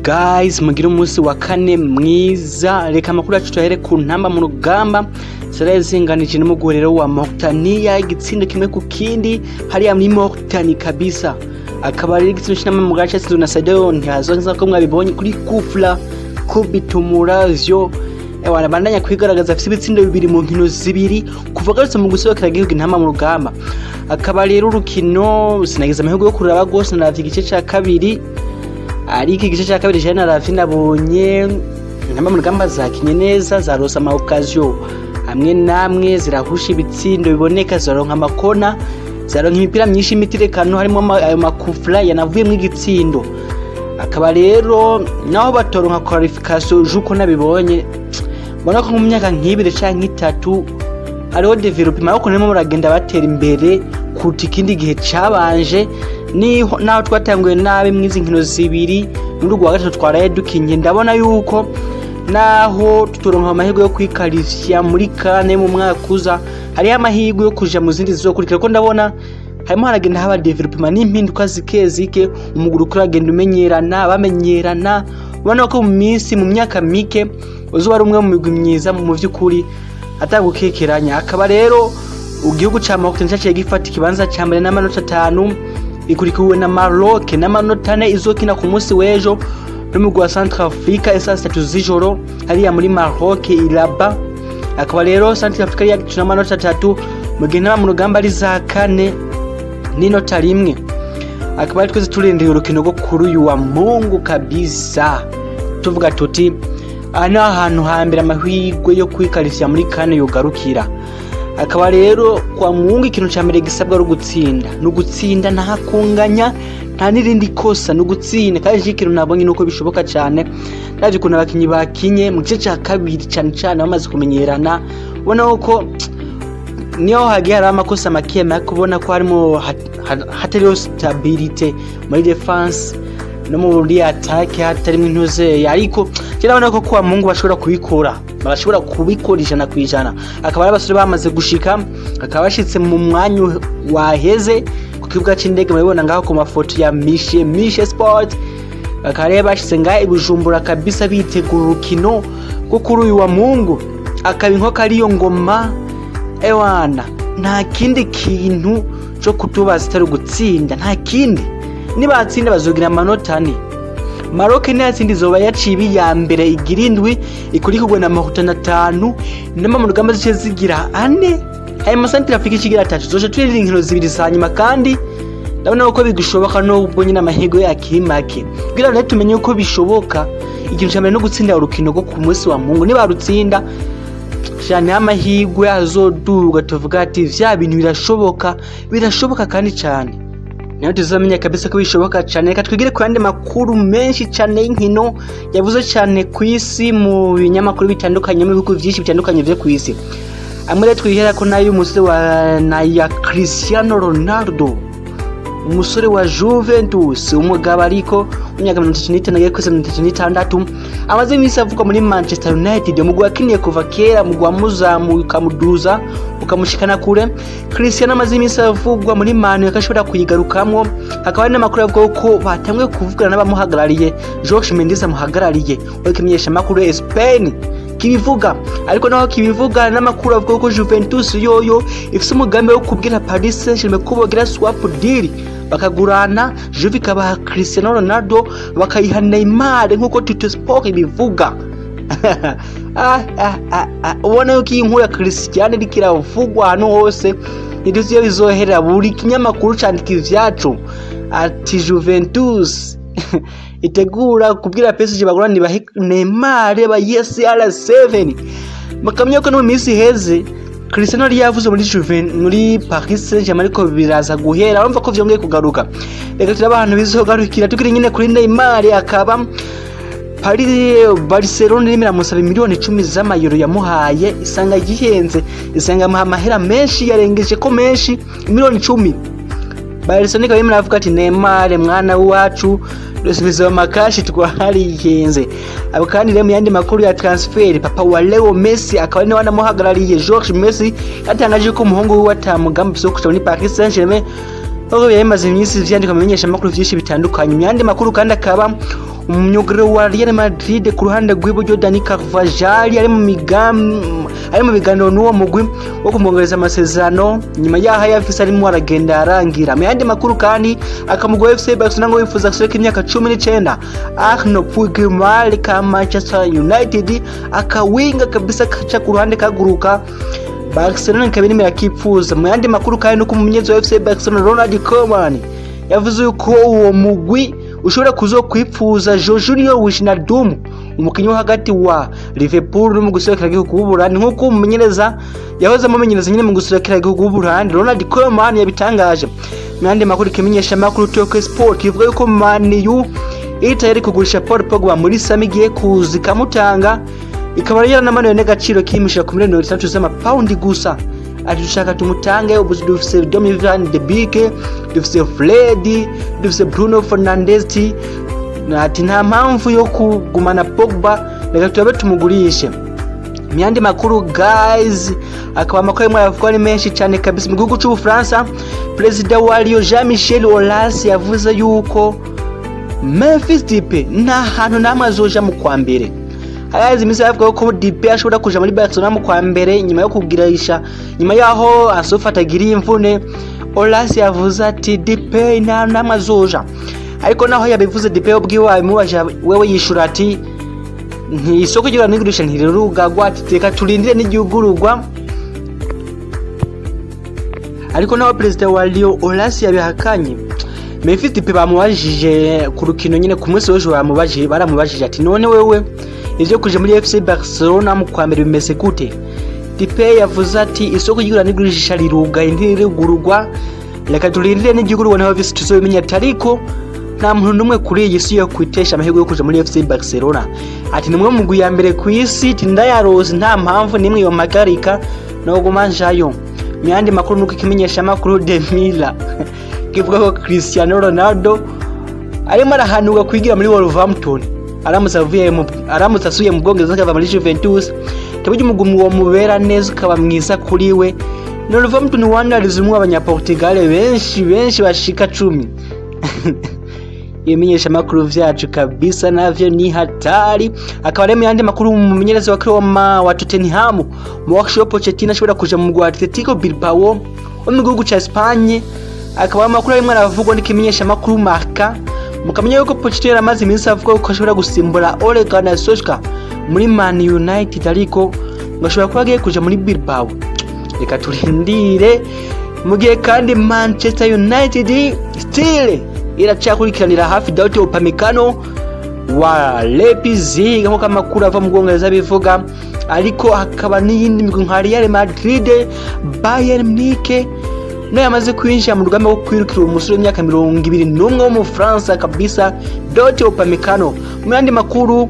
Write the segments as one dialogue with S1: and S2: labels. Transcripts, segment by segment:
S1: Guys, mugire umunsi wa kane mwiza. Reka amakuru yacu tuyahere ku ntamba mu rugamba zaraye zinganije n'umugwi rero wa Mauritania igitsindo 1-1 hariya muri Mauritania kabisa. Akaba rero igitsindo c'intamba mu rugamba catsinzwe na Sadio Ntihazonza, ko mwabibonye kuri kufla kubitumuravyo. Ewana bandanya kwigaragaza, afise ibitsindo 2 mu nkino 2 kuva agarutse mu gusohokera igihugu intamba mu rugamba. Akaba rero urukino sinagize amahirwe yo kuraba gose, naravye igice ca kabiri, ariko igice ca kabiri cari naravye nabonye intamba mu rugamba zakinye neza, zarose ama occasion amwe namwe, zirahusha ibitsindo biboneka, ziraronka amakona, ziraronka imipira myinshi y'imitirekano, harimo ayo makufla yanavuyemwo igitsindo. Akaba rero naho batoronka qualification, juko nabibonye mbona ko mu myaka nk'ibiri canke 3 hariho development, ariko nimo muragenda batera imbere kuruta ikindi gihe cabanje. Niho naho twatanguye nabi mwizi nkino 2 muri rwa gatatu twaraye dukinye, ndabona yuko naho tutoronka amahirwe yo kwikarifya muri kane mu mwaka uza, hariho amahirwe yo kuja mu zindi zizokurikira, ko ndabona harimo haragenda haba development n'impinduka zike zike, umuguru uragenda umenyerana, bamenyerana, ubona ko mu minsi mu myaka mike uzoba ari umwe mu migwi myiza mu vy'ukuri atagukekeranya. Akaba rero igihugu ca Mauritania caciye gifata ikibanza ca mbere n'amanota 5, ikurikiwe na Maroc n'amanota 4 izokina ku munsi w'ejo n'umugwi wa Centrafrica isaa 3 z'ijoro hariya muri Maroc Iraba. Akaba rero Centrafrica yacu n'amanota 3, mu gihe intamba mu rugamba ari za 4 n'inota 1. Akaba ari twese turindiriye urukino rwo kuri uyu wa Mungu kabisa, tuvuga tuti aha ni ahantu hambere amahirwe yo kwikarishya muri kane yogarukira. Akaba rero kwa Mungu ikintu ca mbere gisabwa ari ugutsinda, ni ugutsinda, nta kunganya, nta n'irindi kosa, ni ugutsinda. Kandi ikintu nabonye nuko bishoboka cyane, ndavye ukuntu abakinyi bakinye mu gice ca kabiri cane cane bamaze kumenyerana, ubona ko niyo hagiye hari amakosa make make, ubona ko harimo hatariho stabilité muri defense no muri attaque, hatarimo intuze, ariko kirabona ko kwa Mungu bashobora kubikora, barashobora kubikora 100%. Akaba ari abasore bamaze gushika, akaba bashitse mu mwanya waheze ku kibuga c'indege, murabibona ngaho ku mafoto ya Mishe Sport. Bakaba rero bashitse ngaho i Bujumbura kabisa bitegura urukino rwo kuri uyu wa Mungu. Akaba inkoko ariyo ngoma, ewana nta kindi kintu co kutubaza atari ugutsinda, nta kindi. Nibatsinda bazogira amanota 4. Maroc niyatsinda izoba yaciye iya mbere igira 7, ikurikirwe na Mauritania 5, intamba mu rugamba zice zigira 4, hanyuma Centrafrica ikigira 3. Zoce turindira inkino 2 za nyuma, kandi ndabona ko bigishoboka nubwo nyine amahirwe akiri make. Kugira ngo tumenye uko bishoboka, ikintu ca mbere no gutsinda urukino rwo ku munsi wa Mungu. Nibarutsinda cyane amahirwe azoduga, tuvuga ati vya bintu birashoboka, birashoboka kandi cyane. Niyo tuzamenya kabisa ko bishoboka cyane. Reka twigire ku yandi makuru menshi cyane y'inkino yavuze cyane ku isi mu binyamakuru bitandukanye mu bihugu byinshi bitandukanye vyo ku isi. Amwe rero twihera ko nayo umusore wa na ya Cristiano Ronaldo, umusore wa Juventus, umugabo ariko w'imyaka 35 agiye kwesa 36, amaze iminsi avugwa muri Manchester United, umugwi wakiniye kuva kera, umugwi wamuzamuye ukamuduza ukamushikana kure. Cristiano amaze iminsi avugwa muri Man U, akashobora kuyigarukamwo. Hakaba hari n'amakuru avuga ko batanguye kuvugana n'abamuhagarariye, Jorge Mendes amuhagarariye, ikimenyesha makuru ya Spain kibivuga. Ariko naho kibivuga, n'amakuru avuga ko Juventus yoyo ifise umugambi wo kubwira Paris Saint-Germain ko bogira swap deal, bakagurana, Juve ikabaha Cristiano Ronaldo bakayiha Neymar, nkuko Tuttosport ibivuga. Ubona yuko iyi nkuru ya Cristiano iriko iravugwa ahantu hose, ntituzi iyo bizoherera. Buri kinyamakuru candika ivyacu ati Juventus itegura kubwira PSG bagurane bahe Neymar bayihe CR7. Bakamenya ko no mu minsi iheze Cristiano yari yavuze muri Juventus, muri Paris Saint-Germain, ariko biraza guhera urumva ko vyongeye kugaruka. Reka turabe ahantu bizogarukira. Tukiri nyine kuri Neymar, akaba Paris Barcelona irimo iramusaba miliyoni 10 z'amayero yamuhaye, isanga gihenze, isanga amuha amahera menshi, yarengeje ko menshi, miliyoni 10. Barcelona ikaba irimo iravuga ati Neymar mwana wacu dusubiza amakashi twarihenze. Abo kandi rero mu yandi makuru ya transfer, papa wa Leo Messi akaba ari nawe anamuhagarariye, Jorge Messi, yatangaje ko umuhungu wiwe atamugambi wo kuja muri Paris Saint-Germain. Aho yamaze iminsi vyandika mu makuru vyinshi bitandukanye. Mu yandi makuru kandi akaba umunyugiro wa Real Madrid ku ruhande rw'iburyo Dani Carvajal ari mu migambi, ari mu biganiro n'uwo mugwi wo kumwongereza amasezerano nyuma yaho yafise arimo aragenda arangira. Mu yandi makuru kandi akamugwa FC Barcelona ngo wifuza gusohoka imyaka 19 Arno Puigmal ka Manchester United, akawinga kabisa kaca ku ruhande kaguruka Barcelona ikaba irimo irakipfuza. Mu yandi makuru kandi nuko umumenyereza wa FC Barcelona Ronald Koeman yavuze yuko uwo mugwi ushobora kuzokwipfuza Jorginho Wijnaldum, umukinyi wo hagati wa Liverpool no mu guserukira igihugu w'Ubuholandi, nk'uko umumenyereza yahoze amumenyereza nyine mu guserukira igihugu w'Ubuholandi Ronald Koeman yabitangaje. Mu yandi makuru ikimenyesha makuru Tokyo Sport ivuga yuko Man U iri tayari kugurisha Paul Pogba muri summer igiye kuza ikamutanga, ikaba yaranamanuye n'agaciro kimisha ku miliyoni 60 z'amapawundi gusa. Ati dushaka tumutange, ubu dufise Donny van de Beek, dufise Fred, dufise Bruno Fernandes, ati nta mpamvu yo kugumana Pogba, reka turabe tumugurishe. Mu yandi makuru guys, akaba amakuru arimo aravugwa ari menshi cyane kabisa. Mu gihugu c'Ubufaransa, perezida wa Lyon Jean Michel Aulas yavuze yuko Memphis Depay nta hantu namwe azoja mu kwa mbere. Harazi iminsi avuga ko Depay ashobora kuja muri Barcelona mu kwa mbere nyuma yo kugirisha, nyuma yaho Ansu Fati agiriye imvune. Aulas yavuze ati Depay nta namwe azoja, ariko naho yabivuze Depay ubwiwe abimubaje wewe yishura ati isoko ry'igura n'igurisha ntirirugagwa, ati reka turindire n'iryugururwa. Ariko naho perezida wa Lyon Aulas yabihakanye, Memphis Depay bamubajije ku rukino nyine ku munsi w'ejo, baramubajije ati none wewe ivyo kuja muri FC Barcelona mu kwa mbere bimeze gute? Depay yavuze ati isoko ry'igura n'igurisha rirugaye ntirirugururwa, reka turindire n'iryugururwa naho visi tuzobimenya, ariko nta muntu n'umwe kuri iyi si yo kwitesha amahirwe yo kuja muri FC Barcelona. Ati nimwe mu mugwi ya mbere ku isi, ati ndayarose nta mpamvu nimwe yompagarika no guma njayo. Mu yandi makuru nuko ikimenyesha makuru De Mila kivuga ko Cristiano Ronaldo arimo arahanuka kwigira muri Wolverhampton aramutse asuye mu Bwongereza akava muri Juventus, taburyo umugwi wo mubera neza ukaba mwiza kuri we. Ni Wolverhampton Wanderers umwe abanyaportugal benshi benshi bashika 10. Ibimenyesha makuru vyacu kabisa navyo ni hatari. Akaba ari mu yandi makuru umumenyereza wa Roma wa Tottenham Mauricio Pochettino ashobora kuja mu mugwi wa Atletico Bilbao wo mu gihugu ca Espagne. Akaba amakuru arimo aravugwa n'ikimenyesha makuru Marca, mukamenya yuko Pochettino yaramaze iminsi avuga ko ashobora gusimbura Ole Gunnar Solskjaer muri Man United, ariko ngo ashobora kuba agiye kuja muri Bilbao. Reka turindire. Mu gihe kandi Manchester United still iracakurikiranira hafi Dayot Upamecano wa Leipzig nk'uko amakuru ava mu Bwongereza bivuga, ariko hakaba n'iyindi migwi nka Real Madrid, Bayern Munich no yamaze kwinjira mu rugamba rwo kwirukira uwo musore w'imyaka 21 w'Umufaransa kabisa Dayot Upamecano. Mu yandi makuru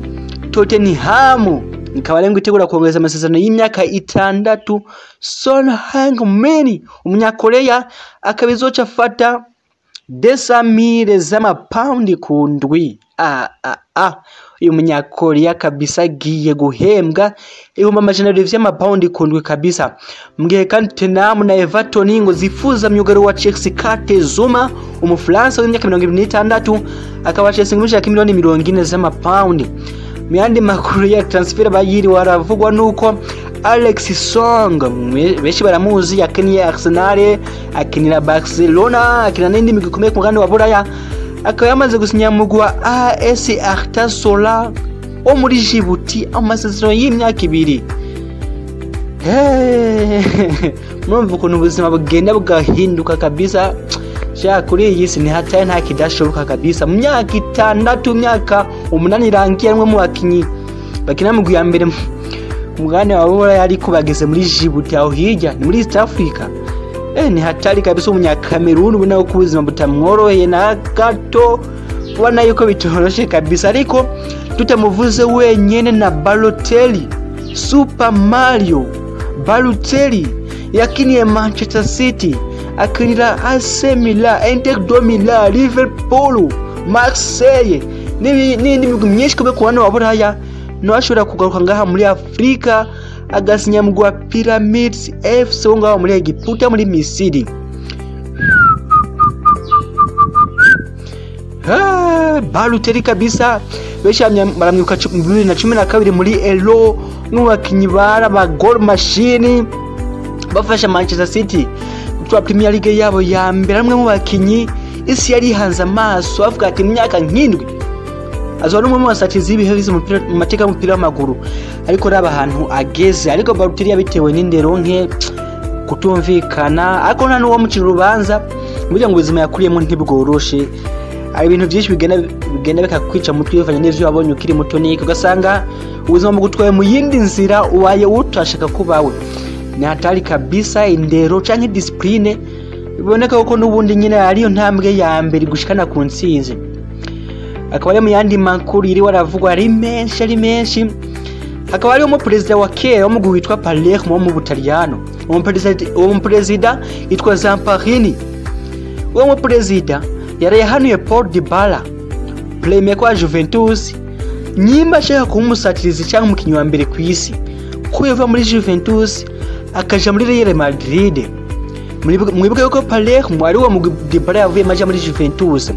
S1: Tottenham ikaba ari itegura kongereza amasezerano y'imyaka 6 Son Heung-min umunyakoreya, akaba izoca afata 200,000 z'amapawundi ku ndwi. Uyu munyakoreya kabisa agiye guhembwa 200,000 vy'amapawundi ku ndwi kabisa. Mu gihe kandi Tottenham na Everton ngo zifuza myugariro wa Chelsea Kurt Zouma umufaransa w'imyaka 26, akaba Chelsea ngo ishaka miliyoni 40 z'amapawundi. Mu yandi makuru ya transfer bayiri waravugwa nuko Alex Song benshi baramuzi, yakiniye Arsenal, akinira Barcelona, akina n'indi migwi ikomeye ku mugabane wa Buraya, akaba yamaze gusinya mu mugwi wa AS Arta-Sola wo muri Djibouti amasezerano y'imyaka 2. Murumva ukuntu ubuzima bugenda bugahinduka kabisa. Sha kuri iyi si ni hatari, nta kidashoboka kabisa. Mu myaka 6, myaka 8 irangiye amwe mu bakinyi bakina mu ya mbere mugane wa Buraya ariko bageze muri Djibouti aho hirya ni muri East Africa. Ni hatari kabisa. Umunya Cameroon ubona ko ubuzima butamworoheye na gato, ubona yuko bitoroshe kabisa. Ariko tutamuvuze wenyene na Balotelli, Super Mario Balotelli yakiniye Manchester City, akinira AC Milan, Inter de Milan, Liverpool, Marseille n'indi migwi myinshi ku bana wa Buraya. No ashobora kugaruka ngaha muri Afrika agasinya mu gwa Pyramids FC wo ngaho muri Egiputa muri Misiri. Balotelli kabisa benshi baramwibuka 2012 muri Euro, n'abakinyi bara ba goal machine bafasha Manchester City gutwara Premier League yabo ya mbere. Amwe mu bakinyi isi yari ihanze amaso, avuga ati imyaka nk'indwi azoba ari umwe mu basatizi b'ibihe bize mu mateka y'umupira w'amaguru, ariko raba ahantu ageze. Ariko Balotelli yabitewe n'indero nke, kutumvikana, ariko nta n'uwo mucira urubanza burya ngo ubuzima yakuriyemo ntibworoshe. Hari ibintu byinshi bigenda bikakwica umutwe bivanye n'ivyo wabonye ukiri muto, niki ugasanga ubuzima bugutwaye mu yindi nzira ubaye utashaka kubawe. Ni hatari kabisa. Indero canke discipline biboneka ko n'ubundi nyine ariyo ntambwe ya mbere gushikana ku ntsinzi. Akaba ari mu yandi makuru yiriwe aravugwa, ari menshi, ari menshi. Hakaba hariho umuperezida wa kera w'umugwi witwa Palermo wo mu Butaliyano. Uwo muperezida yitwa Zamparini. Uwo muperezida yaraye yahanuye Paul Dybala, playmaker wa Juventus, nyimba ashaka kuba umusatirizi cyangwa umukinnyi wa mbere ku isi, ko yova muri Juventus akaja muri Real Madrid. Mwibuke yuko Palermo ari uwo mugwi Dybala yavuyemo aja muri Juventus.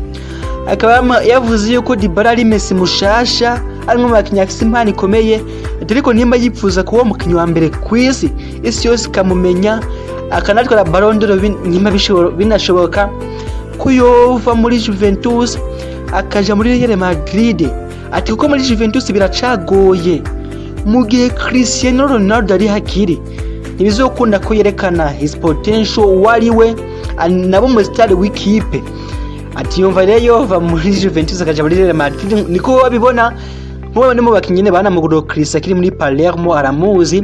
S1: Akaba yavuze yuko Dybala ari Messi mushasha, ari mu bakinnyi afise impano ikomeye, ariko nimba yipfuza kuba umukinnyi wa mbere ku isi, isi yose ikamumenya, akanatwara Ballon d'Or, nimba binashoboka ko yova muri Juventus akaja muri Real Madrid. Ati kuko muri Juventus biracagoye, mu gihe Cristiano Ronaldo ari hakiri ntibizokunda ko yerekana his potential, uwo ari we nabo mu star w'ikipe. Ati yumva rero yova muri Juventus akaja muri Real Madrid, niko babibona. Nk'ubu mu bakinnyi nyene banamugurira Chris akiri muri Palermo, aramuzi.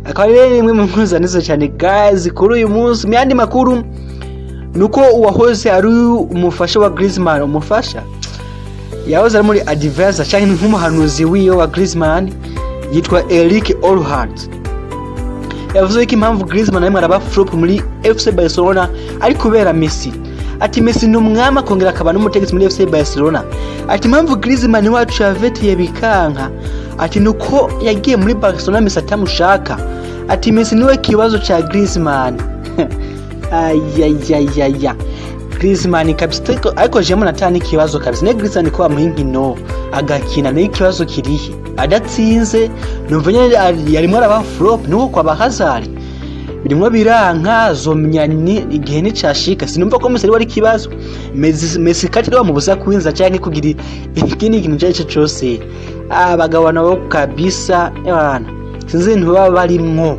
S1: Akaba rero imwe mu nkuru zaneze cyane guys kuri uyu munsi. Mu yandi makuru nuko uwahoze ari umufasha wa Griezmann, umufasha yahoze ari muri advisor cyangwa nk'umuhanuzi wiwe wa Griezmann, yitwa Eric Olhart, yavuze ko impamvu Griezmann arimo araba flop muri FC Barcelona ari kubera Messi. Ati Messi ni umwami akongera akaba n'umutegetsi muri FC Barcelona. Ati impamvu Griezmann wacu yaveteye bikanka, ati nuko yagiye muri Barcelona Messi atamushaka. Ati Messi niwe kibazo cha Griezmann. Ayayayaya, Griezmann kabisa, ariko jemo natani ikibazo kabisa ne Griezmann ko bamuha inkino agakina, ni ikibazo kirihe adatsinze? Numva nyene yarimo araba flop nuko kwa ba Hazard birimwo biranka, zomenya ni igihe nicashika. Sinumva ko Messi ari ikibazo. Messi kati bamubuza kwinza canke kugira ikindi kintu cyo cyo cyose. Abagabo nabo kabisa ebana, sinzi ibintu baba barimwo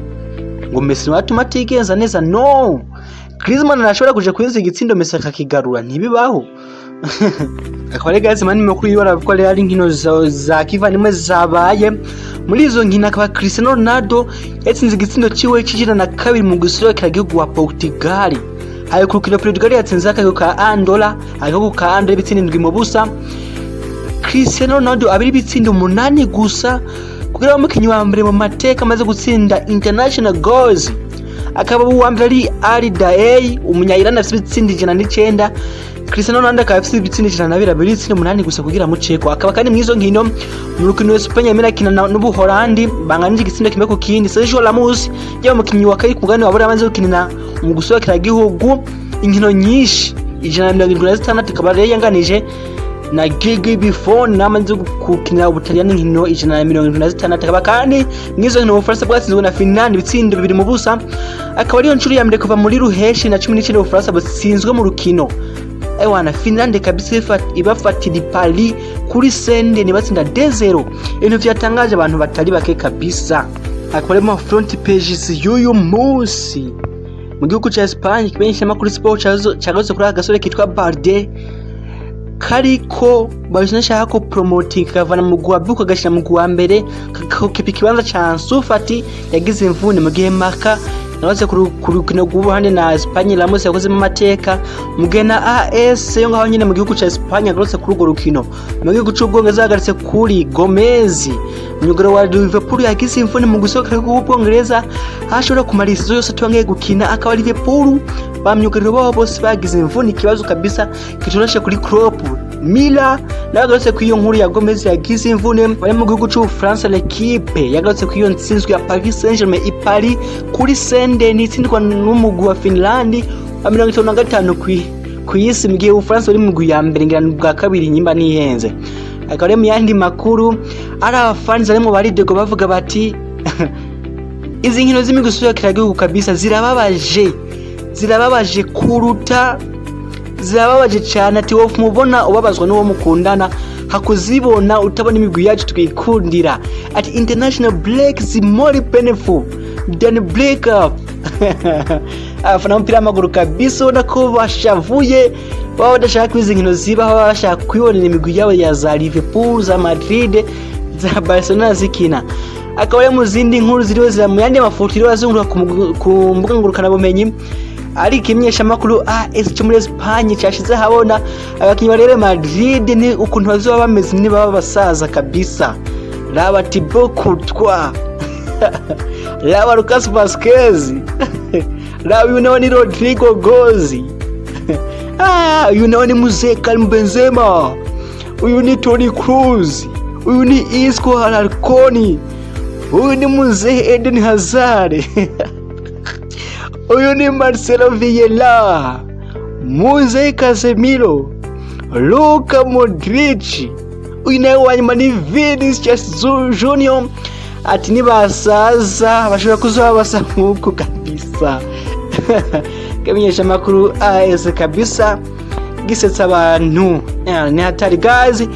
S1: ngo Messi watuma atigenza neza. No Griezmann arashobora kuja kwinza igitsindo, Messi akakigarura, ntibibaho. Akaba ari guys mani makuru yibara ko ari inkino za kivandimwe zabaye. Muri izo nkino akaba Cristiano Ronaldo yatsinze igitsindo ciwe c'102 mu guserukira igihugu wa Portugal. Hari ku rukino Portugal yatsinze akagihugu ka Andorra, agahugu ka Andorra, ibitsindo 7 mu busa. Cristiano Ronaldo abiri ibitsindo 8 gusa kugira ngo umukinnyi wa mbere mu mateka amaze gutsinda international goals. Akaba uwa mbere ari Ali Daei, umunya-Iran, afite ibitsindo 109. Cristiano Ronaldo akaba afite ibitsindo 102, abiri ibitsindo 8 gusa kugira muceko. Akaba kandi mu izo nkino, mu rukino Espagne yemera akina n'Ubuholandi, banganije igitsindo 1-1. Sergio Ramos yaba umukinnyi wa kabiri ku mugabane wa Buraya amaze gukinira mu gusohokera igihugu inkino nyinshi, 176, akaba rero yanganije na Gigi Buffon namaze gukinira Ubutaliyani inkino 176. Akaba kandi mwizo nkino Ubufaransa bwatsinzwe na Finland ibitsindo 2 mu busa, akaba ariyo nshuro ya mbere kuva muri ruheshi na 19 Ubufaransa butsinzwe mu rukino. Ewana, Finland kabisa ibafatira Paris kuri sende nibatsinda 2-0, ibintu vyatangaje abantu batari bake kabisa. Akaba arimo front pages y'uyu munsi. Mu gihugu ca Espagne, ikimenyeshamakuru Sport cagarutse kuri aka gasore kitwa Balde, kariko bashaka ko promoting kavana mu gwa buko gashira mu gwa mbere, kakipa ikibanza ca Ansu Fati yagize imvune. Mu gihe Marca nabaze ku rukino rw'ubuhande na Espagne, Ramos yakozemo amateka. Mu gihe na AS yo ngaho nyine mu gihugu ca Espagne yagarutse kuri urwo rukino. Mu gihugu c'Ubwongereza yagarutse kuri Gomez, myugariro wa Liverpool yagize imvune mu gusohoka kw'Ubwongereza, ashobora kumara isizo yose atongeye gukina. Akaba Liverpool ba myugariro babo bose bagize imvune, ikibazo kabisa kitoroshe kuri Klopp. Mila nawe yagarutse ku iyo nkuru ya Gomez yagize imvune. Bari mu gihugu c'Ubufaransa, L'Equipe yagarutse ku iyo ntsinzwe ya Paris Saint-Germain i Paris kuri Saint-Denis, itsindwa n'umugwi wa Finland wa 55. ku isi, mu gihe Ubufaransa buri mu mugwi ya mbere, ngira bwa kabiri nyimba nihenze. Akaba ari mu yandi makuru ari abafanzi barimo baridego bavuga bati izi nkino z'imigwi igihugu kabisa zirababaje, zirababaje kuruta, zirababaje cyane. Ati wowe mubona ubabazwa n'uwo mukundana hakuzibona utabona imigwi yacu twikundira. Ati international break is more painful than break up. Abafana b'umupira w'amaguru kabisa ubona ko bashavuye, baba badashaka ko izi nkino zibaho, baba bashaka kwibonera imigwi yabo ya za Liverpool, za Madrid, za Barcelona zikina. Akaba ari mu zindi nkuru ziriho zira mu yandi mafoto iriho azunguruka ku mbuga ngurukanabumenyi, ariko imenyeshamakuru AS cyo muri Espagne cyashize habona abakinnyi ba Real Madrid ni ukuntu bazoba bameze nibaba basaza kabisa. Raba Thibaut Courtois, raba Lucas Vazquez, raba uyu nawe ni Rodrigo Gozi, uyu nawe ni Mzee Karim Benzema, uyu ni Toni Kroos, uyu ni Isco Alarcon, uyu ni Mzee Eden Hazard, uyu ni Marcelo Vieira, Mzee Casemiro, Luka Modric, uyu nawe wa nyuma ni Vinicius Junior. Ati nibasaza bashobora kuzoba basa nk'uku kabisa. Kamenyesha makuru AS kabisa gisetsa abantu. Ni hatari guys,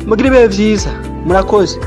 S1: mugire ibihe vyiza, murakoze.